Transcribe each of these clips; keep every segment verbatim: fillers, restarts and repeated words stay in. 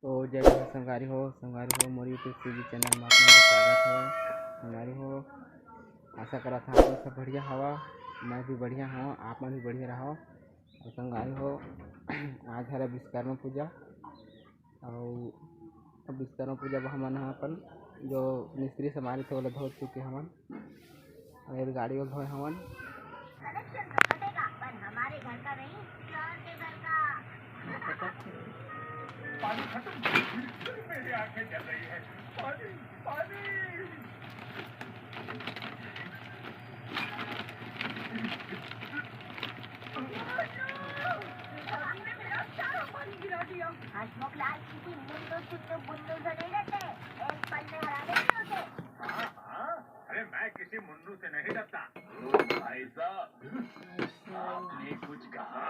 तो जय जोहार संगवारी हो, संगवारी हो, मोर YouTube सीजी चैनल में आप मन के स्वागत है। संगवारी हो, आशा करत हूँ आप मन सब बढ़िया हवा, मैं भी बढ़िया हूँ, आप मन भी बढ़िया रहो। और संगवारी हो, आज हरे विश्वकर्मा पूजा, और विश्वकर्मा पूजा बर हमन ह अपन जो मिस्त्री सामान थे ओला धो चुके हवन, और गाड़ी ला धोए हवन। कनेक्शन तो कटेगा, पर हमारे घर का नहीं, किसी और के घर का। पानी खत्म, मेरी आंखें जल रही है। पानी, पानी। हंसमुख लाल किसी मुन्नू सुन्नू बुन्नू से नहीं रहते, एक पल में हरा देते उसे। हाँ, हाँ, अरे मैं किसी मुन्नू से नहीं डरता। भाई साहब, आपने कुछ कहा?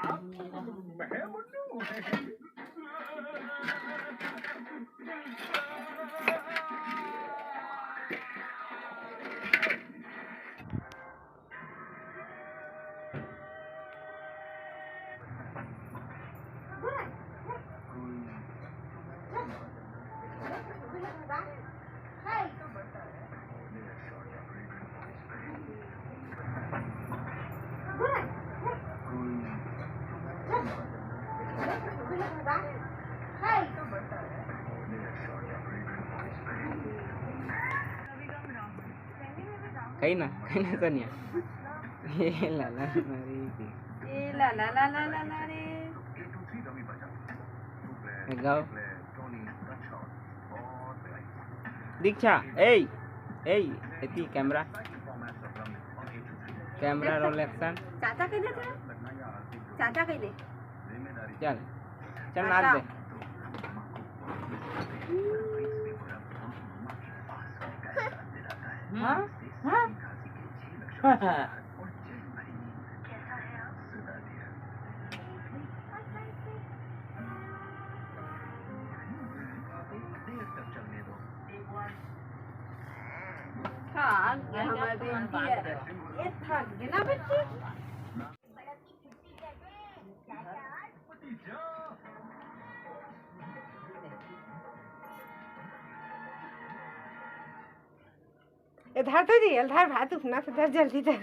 आप, मैं मुन्नू। कही ना, कही ना, सनिया। ए लाला ला ला रे। ए लाला ला ला ला ला रे। गाओ। दीक्षा, ए, ए, एती कैमरा। Camera roll action. चाचा कह दे, चाचा कह दे। चल, चल नाच दे। हाँ? हाँ? हाँ, ये हमारे बेटी है। ये थक गए ना बच्चे। ए धर तो जी, ए धर भात उठना से धर, जल्दी धर।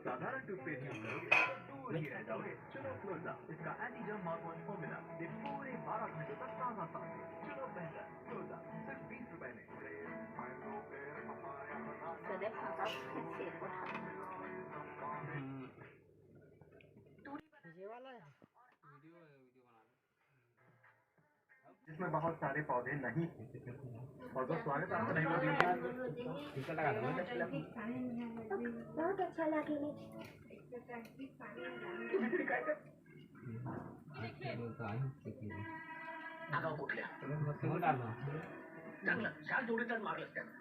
साधारण टूथपेस्ट यूज़ करोगे तो दूर ही रह जाओगे। चुनो क्लोजअप, इसका एंटी जर्म माउथवॉश फॉर्मूला, ये पूरे बारह घंटों तक ताज़ा सांस। चुनो बेहतर, क्लोजअप, सिर्फ बीस रुपए में। ये वाला है। जिसमें बहुत सारे पौधे नहीं थे। और दोस्तों, स्वागत है आपका नई वीडियो में। बहुत अच्छा लगे। चांगला चार जोडीदार मारलं त्यानं.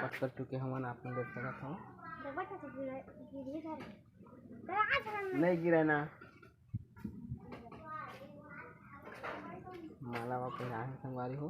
कट कर चुके हवन, आप मन देख सकत हव। नहीं गिरे ना। माला वा पहिराए हे संगवारी हो।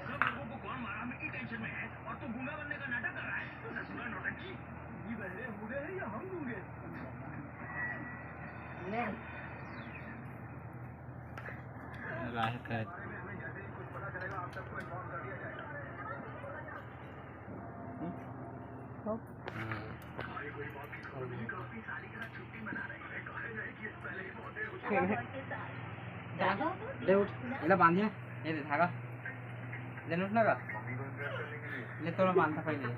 सब लोगों को कौन मारा, मैं की टेंशन में है और तू गूंगा बनने का नाटक कर रहा है। ससुरा नौटंकी, ये बहरे बूढ़े हैं या हम गूंगे? राह का ले उठ, एला बांधे। ये दे धागा। ले उठ ना का। ले तोला बांधता पहले।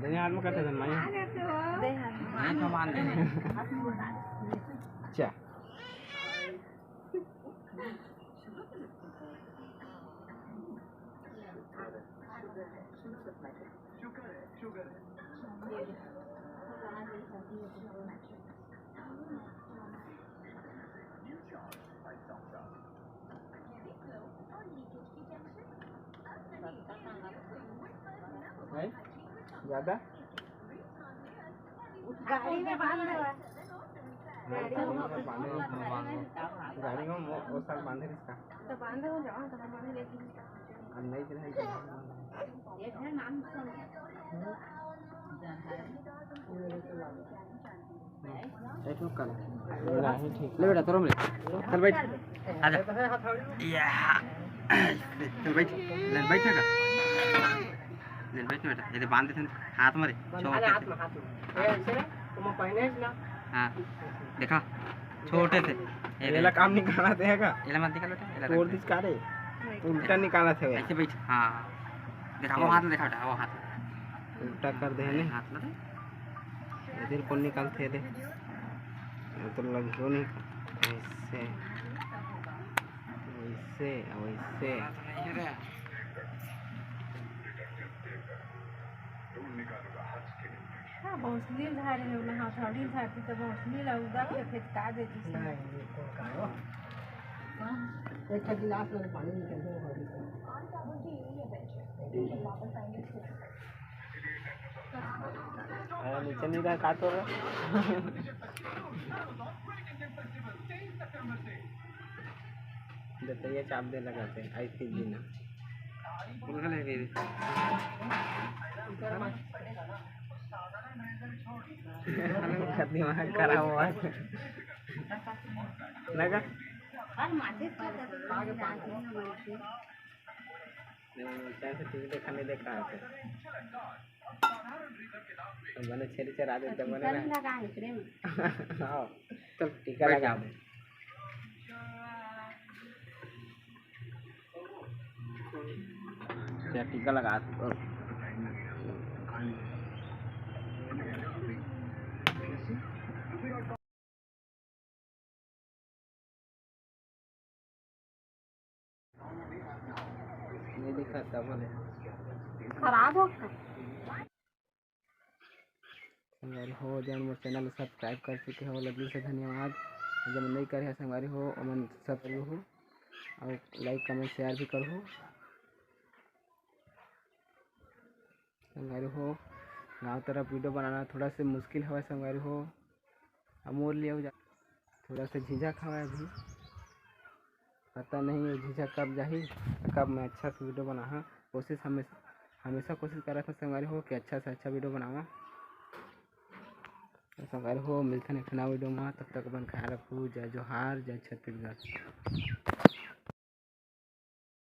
देने हाथ में करते धन माई। नहीं तो बांध दे। अच्छा। ज्यादा गाड़ी में बांध दे। गाड़ी में बांध दे। गाड़ी में वो, वो साल बांधे इसका। तो बांध दे, जाओ, तो बांध दे, लेकिन अब नहीं दिन है। एक है नाम सुन। एक लोग कर। नहीं, ठीक। ले बेटा, तोरो में ले। चल बैठ। आजा। या। चल बैठ। ले बैठ ना। ले बैठ ना बेटा। ये दे बांध देते हैं हाथ में रे। छोटे से। हाथ में, हाथ में। ये ऐसे ना, तुम पहने है ना? हाँ। देखा? छोटे से। ये एला काम निकाला थे का? एला मत निकाल बेटा, एला तोड़ रख। दिस का रे? उल्टा निकाला थे। ऐसे बैठ। हाँ। देखा, वो हाथ में देखा बेटा, वो हाथ में। उल्टा कर दे ने। हाथ में दे। इधर कौन निकालते थे? ये तो लग क्यों नहीं? ऐसे, वैसे, वैसे। हाँ, भोसड़ी धारे हो ना, हाँ, थोड़ी धारती तो भोसड़ी ला उदा के फेंका देती थी। नहीं, ये तो करो। एक ठो गिलास में पानी निकल दो, और निकल। हाँ, नीचे नहीं रहा, का तो रहा? जतैया चाप दे लगाते, आई फिर भी ना। बोल के ले गई। दिमाग खराब हुआ है। लगा? चाहे से टीवी देखा, नहीं देखा है। तो मैंने छेरी चरा दे, तो मैंने टीका ना। लगा है प्रेम। हाँ, चल टीका बैठ लगा जा। दे। क्या टीका लगा दे। नहीं दिखा तब ले। खराब हो गया। संगवारी हो, जन मोर चैनल ला सब्सक्राइब कर चुके हो, ओला दिल से धन्यवाद। जब नहीं करे हो संगवारी हो, ओमन सब करो हो, और लाइक, कमेंट, शेयर भी करो हो। संगवारी हो, गांव तरफ वीडियो बनाना थोड़ा से मुश्किल हवय संगवारी हो। अब मोर लिए जा-, थोड़ा से झिझक हवय अभी, पता नहीं ये झिझक कब जाही, कब मैं अच्छा से वीडियो बनाहा। कोशिश हमेशा, हमेशा कोशिश करत हूँ संगवारी हो कि अच्छा से अच्छा वीडियो बनावा। तो संगवारी हो, मिलथन एक ठो नवा वीडियो में, तब तक अपन ख्याल रखू। जय जोहार, जय छत्तीसगढ़।